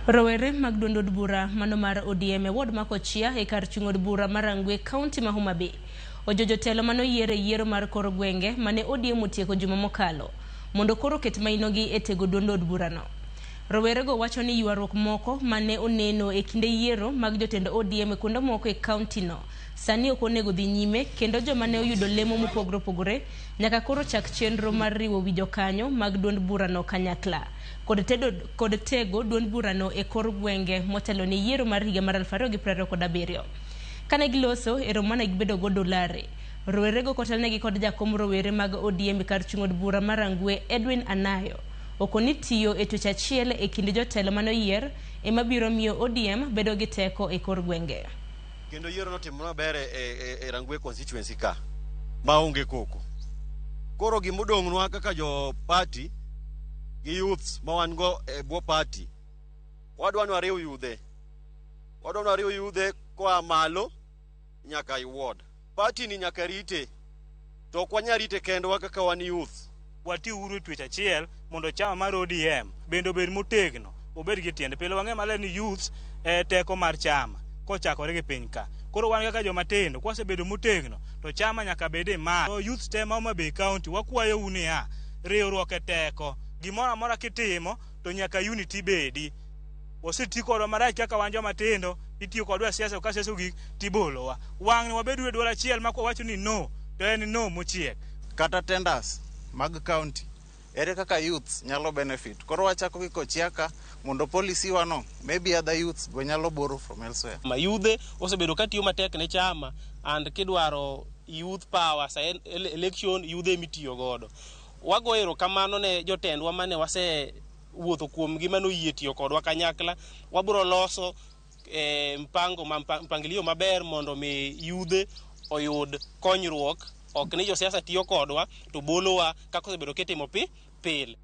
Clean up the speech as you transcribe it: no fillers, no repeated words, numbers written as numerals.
Rowere mag duond od bura mano mar ODM e ward ma Kochia e kar chung' od bura mar Rangwe, kaunti ma Homa Bay, ojo jotelo mane oyier e yiero mar kor gwenge mane ODM otieko juma mokalo mondo koro oket mainogi e tego duond od burano. Rowerego wacho ni ywaruok moko mane oneno e kinde yiero mag jotend ODM e kuonde moko e kaunti no sani ok onego dhi nyime, kendo joma ne oyudo lemo mopogore opogore nyaka koro chak chenro mar riwo wi jokanyo mag duond burano kanyakla kod tego duond burano e kor gwenge motelo ne yiero mar higa mar 2027. Kane giloso e romo mane gibedo godo Olare, rowerego kotelnegi kod jakom rowere mag ODM e kar chung' od bura mar Rangwe, Edwin Anayo, okoni tiyo e twech achiel e kind jotelo mane oyier ema biro miyo ODM bedo gi teko e kor gwenge. Kendo yiero notimore maber e Rangwe constituency ka maonge koko. Koro gimodong'nwa kaka jo party gi youths ma wan go e bwo party, wadwa ni wariw yudhe, wadwa ni wariw yudhe koa malo nyaka i ward. Party ni nyaka rite, to ok wanyal rite kendwa kaka wan youth. Watiuru e twech achiel mondo chama mar ODM bende obed motegno, obed gi tiende. Pile wang'eyo maler ni youths e teko mar chama kochakore gi piny ka. Koro wan kaka joma tindo kwasebedo motegno to chama nyaka bed imara. Youths te ma Homa Bay County, wakwayou niya, riwruok e teko. Gimoro amora kitimo to nyaka unity bedi. Oseti kodwa marach kaka wan joma tindo, itiyo kodwa e siasa, ka siasa ogik tibolowa. Wang'ni wabedu e duol achiel ma kwawacho ni no to en no mochiek. Kata tenders mag county, ere kaka youths nyalo benefit? Koro wachako gi Kochia ka mondo policy wa no, maybe other youths be nyalo borrow from elsewhere. Ma yudhe osebedo ka tiyo matek ne chama, and kidwaro youth power sa election, yudhe emitiyo godo. Wago erokamano ne jotendwa mane wase wuotho kuomgi mane oyie tiyo kodwa kanyakla. Wabiro loso mpango ma, mpangilio maber mondo mi yudhe oyud konyruok, ok ni josiasa tiyo kodwa to bolowa kaka osebedo kitimo pi pile.